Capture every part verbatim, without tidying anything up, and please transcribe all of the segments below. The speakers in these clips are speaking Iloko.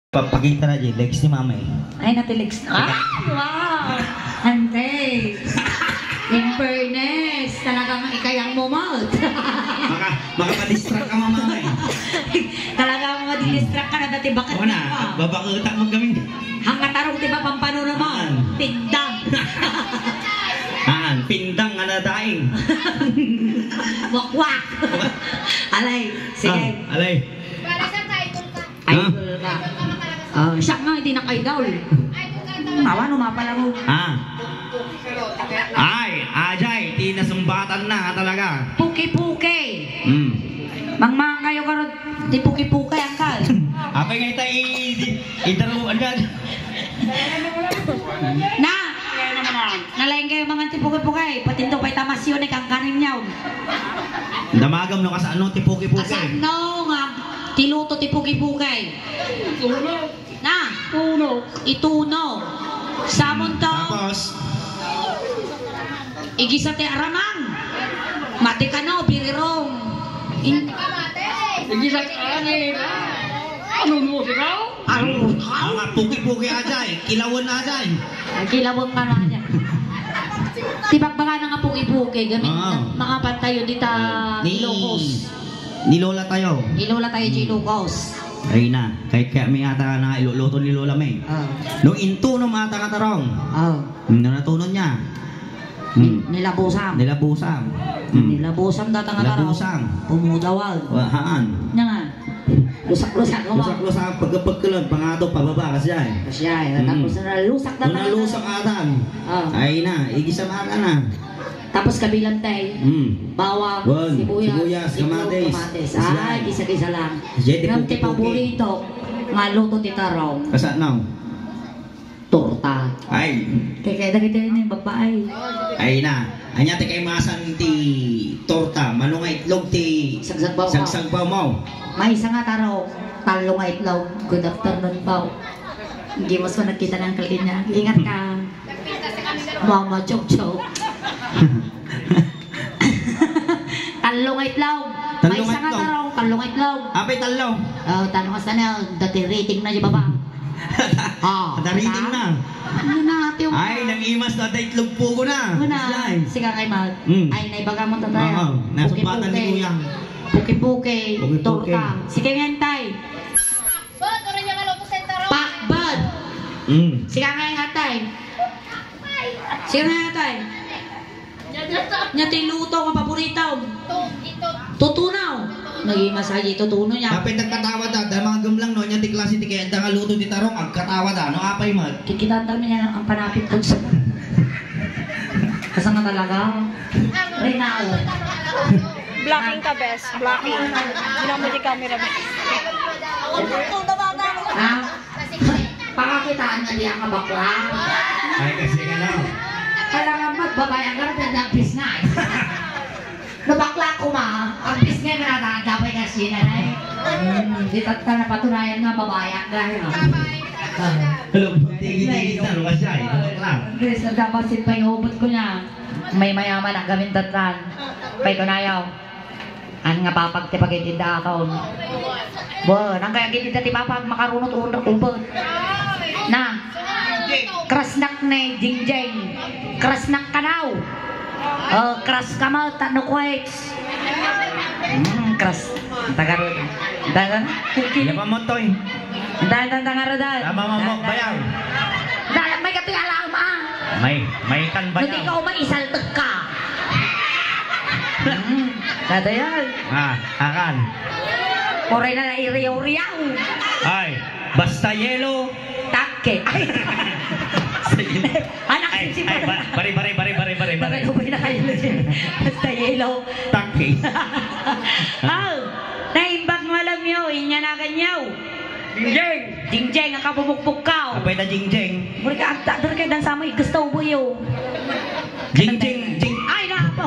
Papakita na di legs ni Mama eh. Ay, natilegs na. Ah, wow! Ante! In fairness, talagang ikayang mo, Mount. Maka-, makapadistract ka, Mama eh. Talagang madidistract ka na dati. Bakit Oo na, nga pa? Babakutak mo kami. Ang katarong, di ba, pampano naman? Aan. Tindang. Aan, pindang nga nadaing. Wakwak. Alay, sige. Ah, alay. Para sa title ka. Idol ka. Ah, siya nga, hindi naka-idol. Awa, no, mapala mo. Ah. Ay, ajay, ti nasumbatan na talaga. Puki-puki. Hmm. Mangmang kayo karod, ti puki-puki, angkal. Apay nga ita i-, i-, idaro, ano? Na! Nalaing kayo mangan ti puki-puki. Pati ito pa'y tamasyon, eh, kang kanin niya. Damagam no kasano ti puki-puki. Kasano nga ti luto ti puki-puki? Tuno. Na? Tuno. Ituno. Samon to. Tapos? Igisa ti aramang. Mati kano, birirong. In- Igisa ti aramang. Ano mo, sikaw? Aro. Mga puki-puki ajay, kilawan ajay. Kilawan ka na ajay. Ti bakbaka na nga puki-puki, gamit Oo. na, makapantayo dita Ah, ni, Ilocos. ni Lola tayo. Ni Lola tayo, Hmm. Ilocos. Ay na, kay, kaya may ata na iluluto ni Lola May. Ah. No, intunom ata nga tarong. Ah. No, natunon niya. Hmm. Nilabusam. Nilabusam. Hmm. Nilabusam data nga tarong. Nilabusam. Pumudawag. Wa-, haan. Nya nga. Lusak-lusak mo. Lusak-lusak, pagkapagkulon, pangato, pababa, kasya eh. Kasya eh. Hmm. Tapos na lusak na Nung talaga. nalusak atan. Ah. Ay na, igisa mata na. Tapos kabilang tay, Hmm. bawang, Wan, sibuyas, sibuyas, itlog, kamatis. kamatis. Kasya Ay, eh. gisa-gisa lang. Kasya, ti Ngam ti puki-puki. paborito, nga luto ti tarong. Kasano? Torta. Ay. Kay, kay dagiti ni babae. Ay na. Anya ti kaimasan ti torta? Mano nga itlog ti Sagsagbaw mo. sagsagbaw mo? Maysa nga tarong, tallo nga itlog. Good afternoon po. Hindi mas ko nakita ng kalin niya. Ingat ka. Mama, choke, choke. Tallo nga itlog. Tallo Maysa nga nga itlog. tarong, tallo nga itlog. Apay tallo? Oh, tallo nga sanel. Dati rating na di baba. Ah, Ada rating na. Ano na, ate, yung Ay, nang imas na, ada itlog pugo na. Ano na? Sly. Siga kay Mag. Mm. Ay, naibaga mo to tayo. Oo, nasumbatan ni Puki-puki. Kuya. Puki-puki, Puki-puki. torta. Sige nga, tay. Pakbet. Mm. Siga nga, tay. Siga nga, tay. Nya ti luto nga paborito. Tutunaw. Naging masaya ito tuno niya. Kapit nagkatawa ta, damagem lang, no? Nya ti klase ti kaya nga luto ti tarong, agkatawa ta, no? Apay met. Kikitan kami niya ang panapit po sa Kasama talaga. Rinao. Blocking ka, bes. Blocking. Bilang mo di camera, bes. Ha? Pakakitaan nga di ang bakla. Ay, kasi ka na. Kailangan magbabayang ka na, nagpis nga. No bakla ko ma, ang pis nga na nadadapay ka sina na eh. Hmm, di tatta napatunayan nga babayak na eh. Ah. Hello, tigit-tigit na, lukas siya eh. Bakla. Hindi, sa dapat sin pangubot ko niya. May mayaman ang gamin tattan. Pay ko na yaw. An nga papag ti pagitidda akon. Bo, nang kaya gitidda ti papag, makarunot un-, ubot. Na. Krasnak ne, Jingjing. Krasnak kanaw. Oh, kras ka mo, tano kweks. Hmm, kras. Tagarud. Dagan. Iya pa mo, Toy. Dagan, dagan, dagan, dagan. Tama mo, mo, bayaw. Dagan, may kati alam, ah. May, may kan bayaw. Hindi ka umay, isaltag ka. Hmm, tatayan. Ah, akan. Oray na nairiyaw-riyaw. Ay, basta yelo. Takke. Ay. Sige. Anak, Ay, si ay, ba-, bari, bari, bari, bari, bari, bari. Bari, ubay na kayo. Basta yelo. Takke. Aw, naimbag nga alam yo, inya na ganyaw. Jingjing! Jingjing, ang kabubukbuk ka, oh. Apay na jingjing. Muli ka, agta, dali ka, dan sa may gusto, ubo, yo. Jingjing, jing- Ay, na po.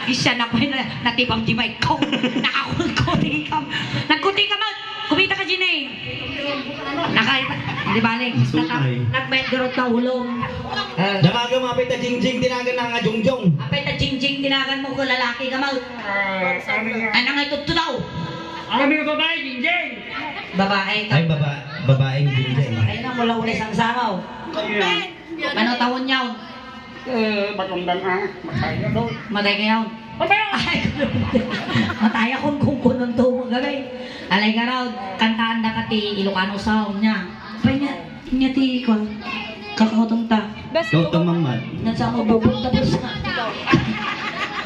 Isya na po yun, na, natibang di may kong. Nakakulkuti ka. Nagkuti ka, mag-, kumita ka, Jinay. Naka-, di balik. Ang sukay. Nagbayad garot ka, ulong. Eh. Damaga mo, apay ta jingjing, tinagan na nga jongjong. Apay ta jingjing, tinagan mo ko lalaki ka, mag-, Ah, ano nga? Ano nga ito, ito daw? Alam mo yung babae, jingjing. Babae. Ay, baba-, babaeng Jinjay. Ay na, mula unay sangsangaw. Ano taon niya? Eh, matundan, ah. Matay na daw. Matay kayo? Matay na. Ay, matay akong kung kunong tubo gabi. Alay ka raw, kantaan da ka ti Ilocano sound niya. Pay niya, niya ti, kwan, kakautang ta. Kautang mangmad. Nasa mo bubog tapos.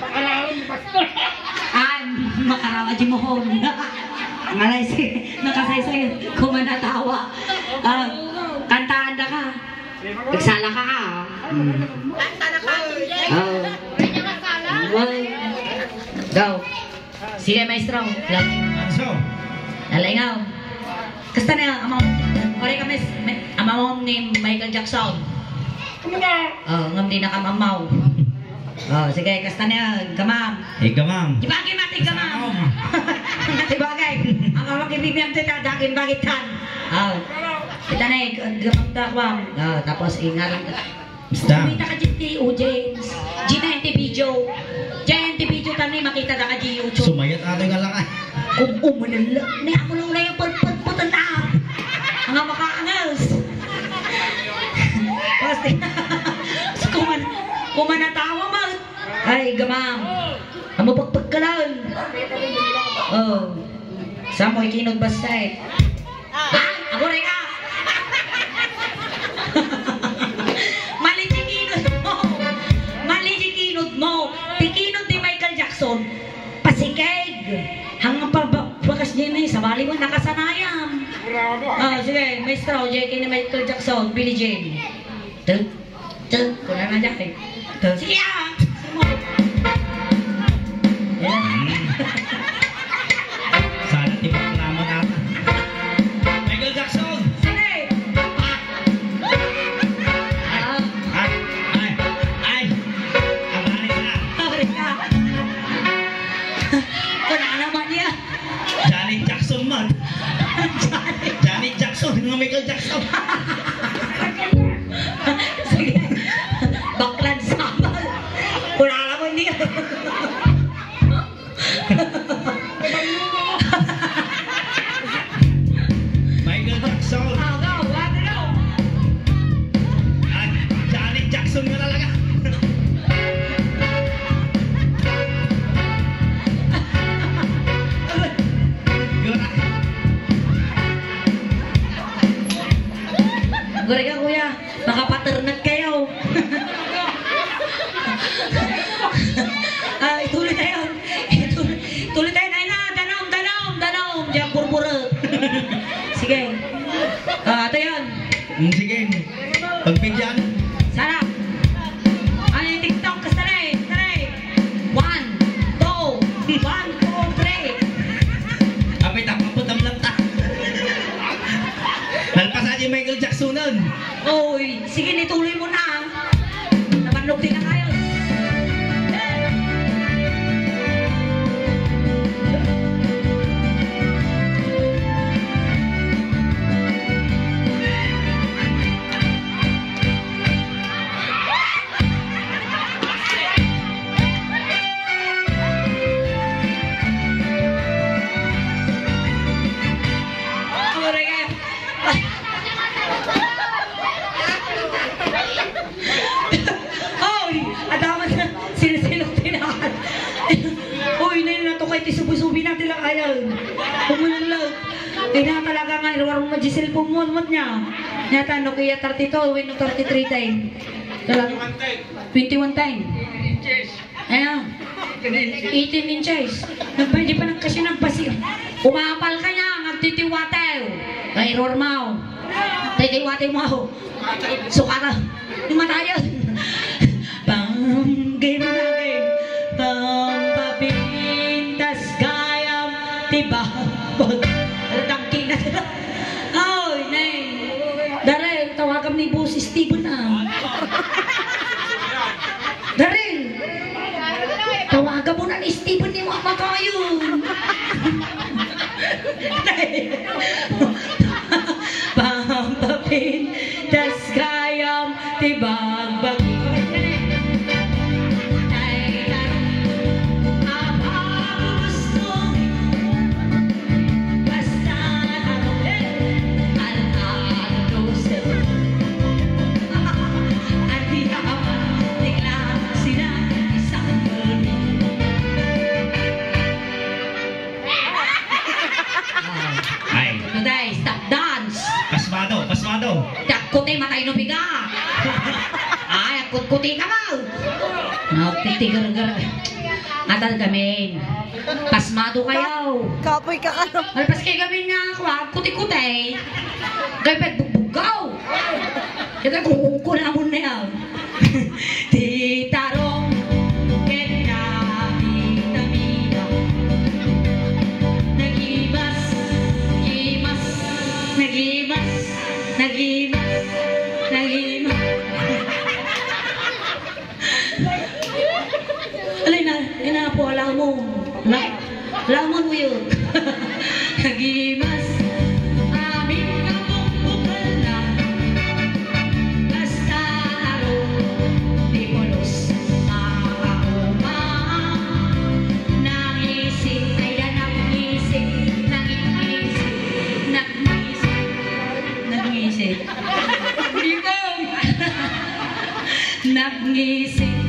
Pakalaon, pastor. Ah, makarawa di mohon. Ngalay si, nakasaysay, kumanatawa. Ah, kantaan da ka. Nagsala ka, ah. Mm. Ah. Well, go. Sige, maestro. Lal-, Anso. Lalingaw. Kasta na, ama, pare kami, may, ama mo ni Michael Jackson. Ano nga? Oh, ngam di na kamamaw. Oh, sige, kasta na, gamam. Igamam. Di ba, gimat, igamam? Igamam. Di ba, kay, ang awag ibibiyang tita, daging bagitan. Oh. Kita na, eh, gamam ta, kwam. Oh, tapos, ingalan ka. Basta. Kumita ka dyan ti, oh, James. Gina and ti video. Gina and ti video, tani, makita da ka di YouTube. Sumayat ato yung alakay. Kung umunala, ni ako lang na yung pagpagpatan na. Ang makaangas. Basta, kuman, kuman natawa, ma. Ay, gamam. Amo pagpagkalan. Oh. Samo ikinod basta eh. Ah, aguray ka. Mali ti kinod mo. Mali ti kinod mo. Ti kinod ni Michael Jackson. Pasikeg. Hanggang pa ba-, bakas niya na eh. Sabali mo, nakasanayan. Ah, sige, maestro, J K ni Michael Jackson, Billie Jean. Tut, tut, wala na dyan eh. Tut. Sige, ah! Ayan. Hmm. Sana ti bakla mo ata. Michael Jackson! Sige! Ah. Ay, ay, ay, ay! Abalik na! Abalik na! Wala naman niya! Janet Jackson man. Janet Jackson, nga Michael Jackson. Sige. Baklan samal. Wala naman niya. Michael Jackson. Ah, go, one, two. Ah, Janet Jackson nga talaga. Gura. Gura ka, kuya. Makapaternak kayo. Ah, ituloy tayo. Ituloy, ituloy tayo. Ay na, danom, danom, danom. Diyan, burbura. Sige. Ah, ato yan. Mm, sige. Pagpidyan. Sarap. Ay, TikTok, kasali, kasali. One, two, one, two, three. Apay, tapapot ang lanta. Nalpas aja Michael Jacksonan. Oy, sige, nituloy mo na, ah. Nabannog din na kayo. Oy, adaman na, sino-sino tinahan. Oy, na yun, natukay ti subi-subi na, tila kayan. Kumulang lang. Ina talaga nga, iruwar mo di cellphone mo, ano niya? Nyata, Nokia thirty-two, wenno thirty-three ten. Talaga. Twenty-one ten. Ayan. Eighteen inches. Nagpa-, di pa nagkasya, nagpasi-, umapal ka niya, nagtitiwatew. Kay Rormao. Titiwatew mo ako. Sukara. Yung matayan. Pam, game na game. Pam, papintas, gayam, tiba. Alatang kinat. Oy, nay. Darel, tawagam ni Boss Steven, ah. Darel, tawagan mo na ni Steven ni Mama Kayon. Pampapin, tas kayam, tibagbagi. Basta, Today, stop dance. Pasmado, pasmado. Dakko ti matay no piga. Ay, agkutkuti ka ba? Nagtitigargar. Atan gamin. Pasmado kayo. Kapoy ka ka. Malpas kay gamin nga ako, ah, kuti-kuti. Kay pagbubugaw. Kaya kukukulamon na yan. Ti tarong ken nabitamina. Nagimas, gimas, nagimas, nagimas, nagimas. Alay na, ina po, alamon. La-, lamon mo yun. Nagimas, amin nga bukbukan na. Basta aro, di pulos, makauma. Nangisip, ay da, nangisip, nangisip, nangisip, nangisip. Di ko. Nagngisip,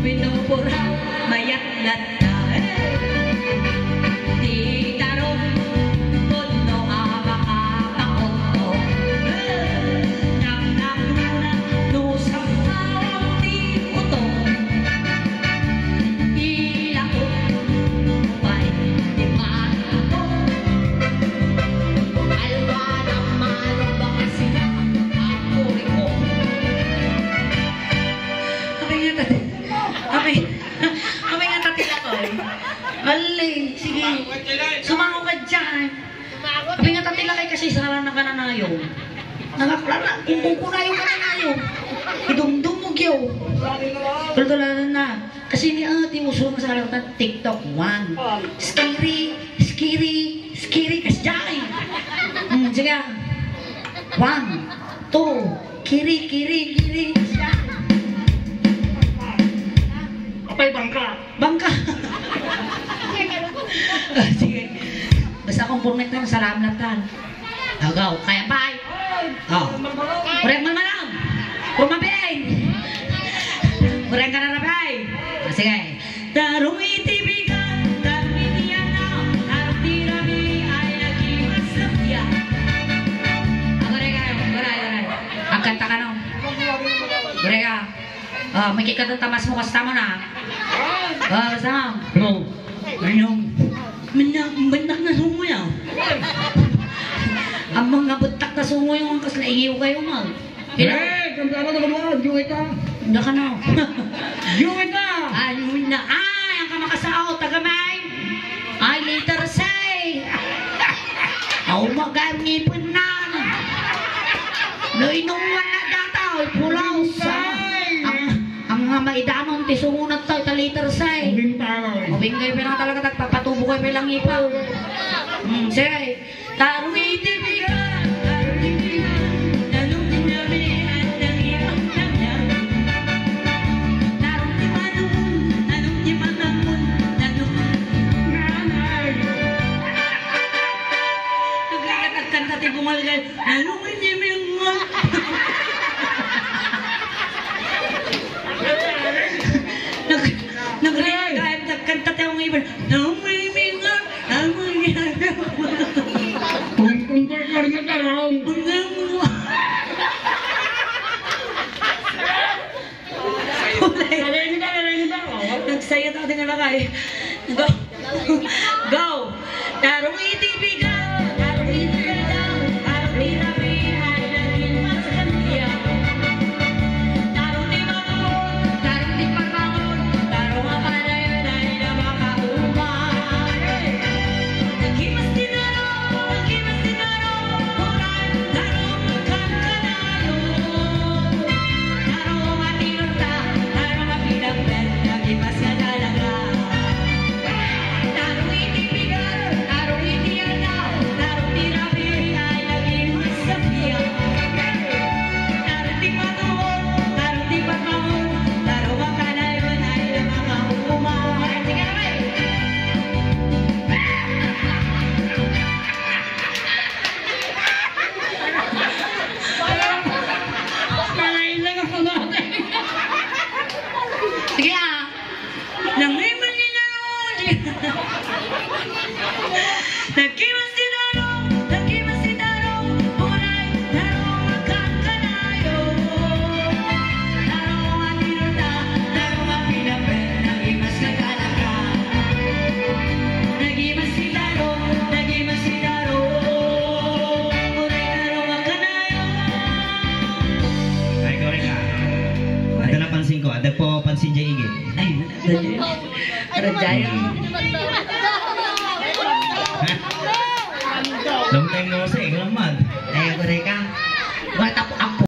pinupuraw, mayat latta. Ti tarong, pudno a makapakutto. Naknaknuna, no sapawang ti utong. Ilako, upay, di ba? Alwa na mano, baka sila, ako rin ko. Apay nga tati-, apay, apay nga tatila ko, eh. Ali, sige. Sumango ka dyan. Apay nga tatila kay kasi sara na kananayo. Nagaklala, kung kukunayo kananayo. Idumdumog yo. Tultulanan na. Kasi ni ate, uso nga sa alam ka, TikTok, one. Scary, scary, scary, kasjay. Hmm, sige. One, two, kiri, kiri, kiri, kasjay. Apay bangka. Bangka. Ah, sige. Basta kung purmet lang, salam lang tan. Agaw, kaya pa. Oh. Kurek man manang. Kurek mabeng. Kurek ka na, Rabay. Ah, sige. Tarong iti bigat, tarong iti anak, tarong ti rami, ay nagimas a biag. Ah, kurek ka, kurek, kurek. Agkanta ka, no? Kurek ka. Ah, makikadong tamas mo, kasta mo na. Ah, basta. Bro. Ayun. Manyak, manyak na sungoy, ah. Ang mga butak na sungoy, ang kasla, ingiw kayo, mag. Eh, kanta na naman, ah, yung ita. Hindi ka na. Yung ita. Ah, yung na. Ay, ang kamakasao, taga Maine. Ay, letter C. Aw, magar ngipin na. No, inuman na data, oy, pulaw. Ay. Ang, ang nga maidanon, ti sungunat tayo, ta letter C. Ang bintana, oy. O, bingay pa na talaga, tagpapatubo kayo, may langipa. Hmm, sige. Tarong iti bigat, tarong iti bigat, nanong tinamian, nangipang tamian. Tarong ti manungon, nanong ti manangon, nanong nanay. Nagkakanta ti bungal kay, nanong ti mingon. Nag-, nagringagan, nagkanta ti ang iba, nanong ti mingon. Ang mga ginagawa. Kung, kung, kung, kung, kung, kung. Sabay kita, sabay kita, oh. Nagsayat ako din nga lakay. Go. Go. Tarong iti bigat, tarong iti bigat, tarong iti bigat, ay naging mas kandiya. Tarong ti bangon, tarong ti parbangon, tarong a panayon ay napakauma. Nagimas ti naro, nagimas ti naro, uray tarong a kankanayon. Tarong a tinorta, tarong a pinagdan, nagimas nga talaga. Tarong iti bigat, tarong iti anak, Pansin ko, adda papansin jay igid. Ay, dali. Pero jay. Long time no see, ikaw naman. Ay, ako rin ka. What up, apo?